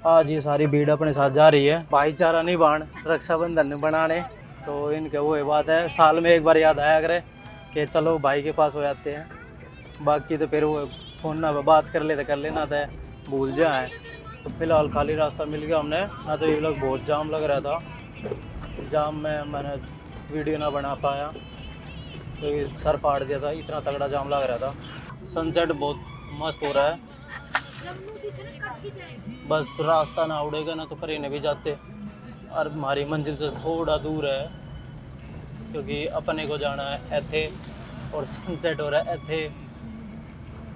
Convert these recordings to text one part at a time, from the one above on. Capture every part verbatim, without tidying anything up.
आज ये सारी भीड़ अपने साथ जा रही है, भाईचारा निभाण, रक्षाबंधन बनाने। तो इनके वो बात है, साल में एक बार याद आया करे कि चलो भाई के पास हो जाते हैं। बाकी तो फिर वो फोन ना बात कर ले तो कर लेना था, भूल जाए। तो फिलहाल खाली रास्ता मिल गया हमने, ना तो ये लोग बहुत जाम लग रहा था, जाम में मैंने वीडियो ना बना पाया, तो ये सर फाड़ दिया था, इतना तगड़ा जाम लग रहा था। सनसेट बहुत मस्त हो रहा है। बस रास्ता ना उड़ेगा ना तो परे ने भी जाते। और हमारी मंजिल से थोड़ा दूर है, क्योंकि अपने को जाना है एथे और सनसेट हो रहा है एथे।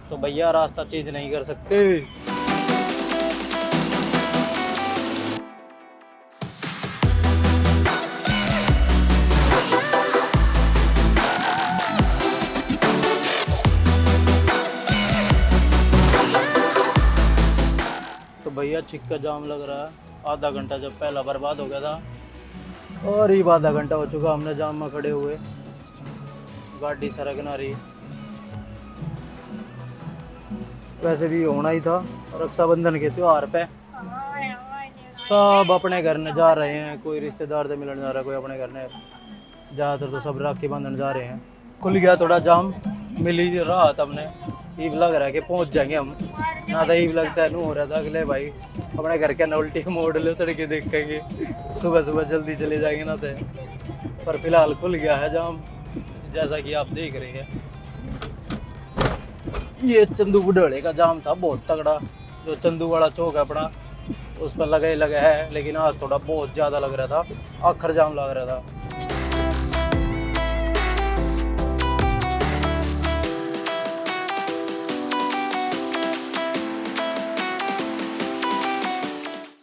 तो भैया रास्ता चेंज नहीं कर सकते। तो भैया छिक्का जाम लग रहा है, आधा घंटा जब पहला बर्बाद हो गया था और ये आधा घंटा हो चुका हमने जाम में खड़े हुए, गाड़ी सरक ना रही। वैसे भी होना ही था रक्षाबंधन के त्योहार पे। सब अपने घर ने जा रहे हैं, कोई रिश्तेदार से मिलने जा रहा है, कोई अपने घर ने, ज़्यादातर तो सब राखी बांधने जा रहे हैं। खुल गया थोड़ा जाम, मिली राहत हमने। ईब लग रहा है कि पहुंच जाएंगे हम, ना तो ईब लगता है नू हो रहा था अगले भाई अपने घर के ना उल्टी मोड़ लो तड़के देखेंगे, सुबह सुबह जल्दी चले जाएंगे ना तो। पर फिलहाल खुल गया है जाम, जैसा कि आप देख रहे हैं। ये चंदू बुढ़ाले का जाम था बहुत तगड़ा, जो चंदू वाला चौक है अपना, उस पर लगा ही लगा है, लेकिन आज थोड़ा बहुत ज़्यादा लग रहा था, आखर जाम लग रहा था।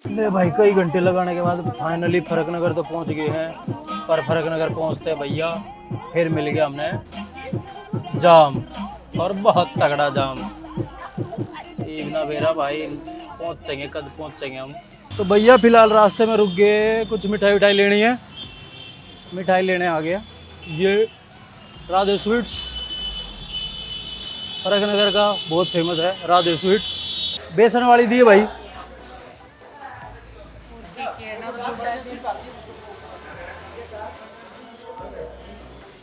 ले भाई, कई घंटे लगाने के बाद फाइनली फरक नगर तो पहुंच गए हैं, पर फरक नगर पहुंचते भैया फिर मिल गया हमने जाम, और बहुत तगड़ा जाम। इतना बेरा भाई, पहुंचेंगे, कद पहुंचेंगे हम। तो भैया फिलहाल रास्ते में रुक गए, कुछ मिठाई विठाई लेनी है, मिठाई लेने आ गया। ये राधे स्वीट्स फरक नगर का बहुत फेमस है, राधे स्वीट। बेसन वाली दी है भाई।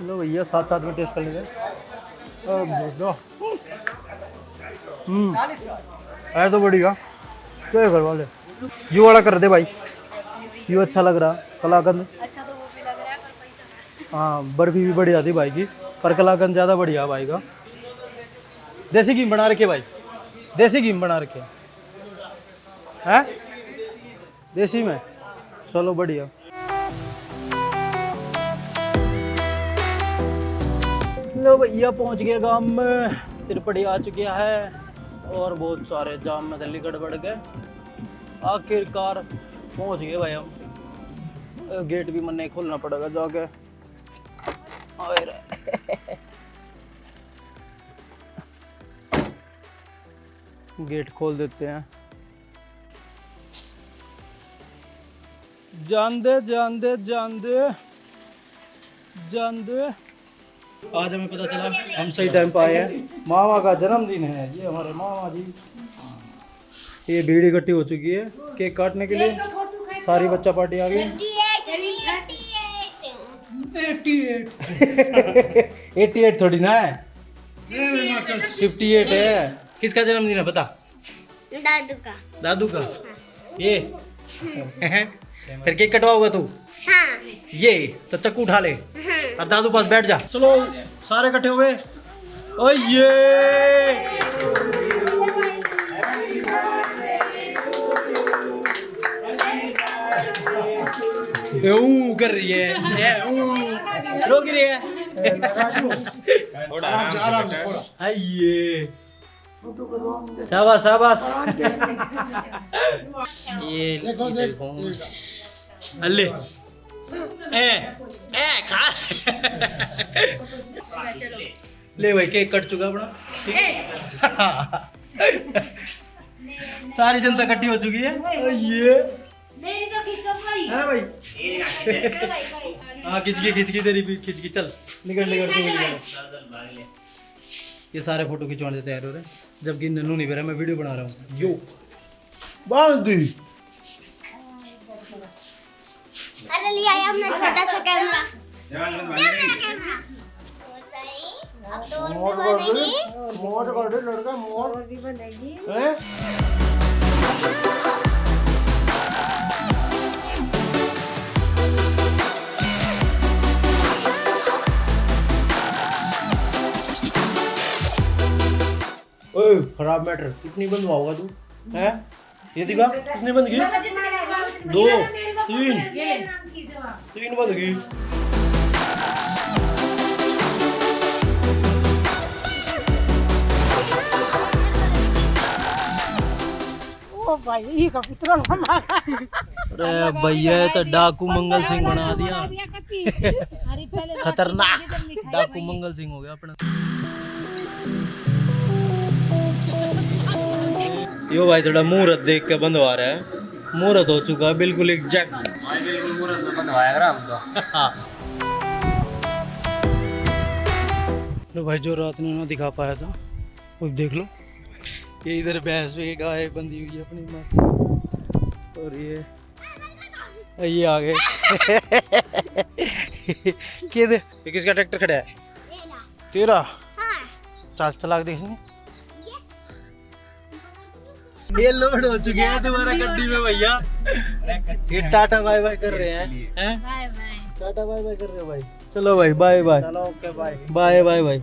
लो भैया, साथ साथ में टेस्ट कर लेते हैं। अब दो। हम्म, है तो बढ़िया। क्या है घर वाले? यू वाला कर दे भाई, यू अच्छा लग रहा, कलाकंद। अच्छा तो वो भी लग रहा है, पर पैसा है। हाँ, बर्फी भी बढ़िया थी भाई की, पर कलाकंद ज़्यादा बढ़िया भाई का। देसी घी में बना रखे भाई, देसी घी में बना रखे हैं, देसी में। चलो बढ़िया। लो भैया, पहुंच गए गांव में, तिरपड़ी आ चुकी है और बहुत सारे जाम में दिल्ली गड़बड़ गए। आखिरकार पहुंच गए भाई हम। गेट भी मन्ने खोलना पड़ेगा जाके। ओए रे। गेट खोल देते हैं। जान दे, जान दे, जान दे, जान दे। आज हमें पता चला, हम सही टाइम पे आए हैं। मामा का जन्मदिन है, ये हमारे मामा जी। ये भीड़ इकट्ठी हो चुकी है केक काटने के लिए। सारी बच्चा पार्टी आ गई। Eighty eight. एटी एट थोड़ी ना है, फिफ्टी एट है। किसका जन्मदिन है बता? दादू का। दादू का? ये? फिर केक कटवाओगा तू? हाँ। ये तो चक्कू उठा ले। हाँ। और दादू पास बैठ जा। चलो, सारे इकट्ठे हो गए। ओ ये। ये ऊ कर रही है, ये ऊ रो रही है। थोड़ा आराम से, आराम से, थोड़ा। आइए। शाबाश, शाबाश। ये देखो, देख, देखो। अल्ले। ए, ए, खा। ले भाई, केक कट चुका अपना। ठीक है? सारी जनता इकट्ठी हो चुकी है। ये। मेरी तो खींचो भाई। है भाई? हाँ, खिंच गई, खिंच गई तेरी भी, खिंच गई। चल, निकल, निकल, तू भी निकल। ये सारे फोटो खिंचवाने से तैयार हो रहे हैं, जबकि नन्नू नहीं बेरा, मैं वीडियो बना रहा हूँ। यो, बांध दी। कैमरा। ये मेरा कैमरा। अब तो और भी बनेगी। मौज कर दे लड़का, मौज। और भी बनेगी। हैं? ओए, खराब मैटर। कितनी बंधवाओगा तू? हैं? ये दिखा, कितनी बंध गई? दो, तीन। तीन बंध गई। ओ भाई, ये का पुत्र लंबा। अरे भैया, ये तो डाकू मंगल सिंह बना दिया। खतरनाक डाकू मंगल सिंह हो गया अपना। यो भाई थोड़ा मुहूर्त देख के बंधवा रहा है। मुहूर्त हो चुका है बिल्कुल एग्जैक्ट। भाई बिल्कुल मुहूर्त में बंधवाया करा हम तो। लो भाई, जो रात ने ना दिखा पाया था, वो देख लो। ये इधर भैंस पे गाय बंधी हुई है अपनी माँ। और ये, ये आ गए। के दे, ये किसका ट्रैक्टर खड़ा है? तेरा। चल, चला के देख। ये लोड हो चुके हैं दोबारा गड्डी में भैया। ये टाटा बाय बाय कर रहे हैं, हैं? Bye bye. Tata bye bye कर रहे हो भाई। चलो भाई, बाय बाय। चलो, ओके, बाय। बाय बाय भाई।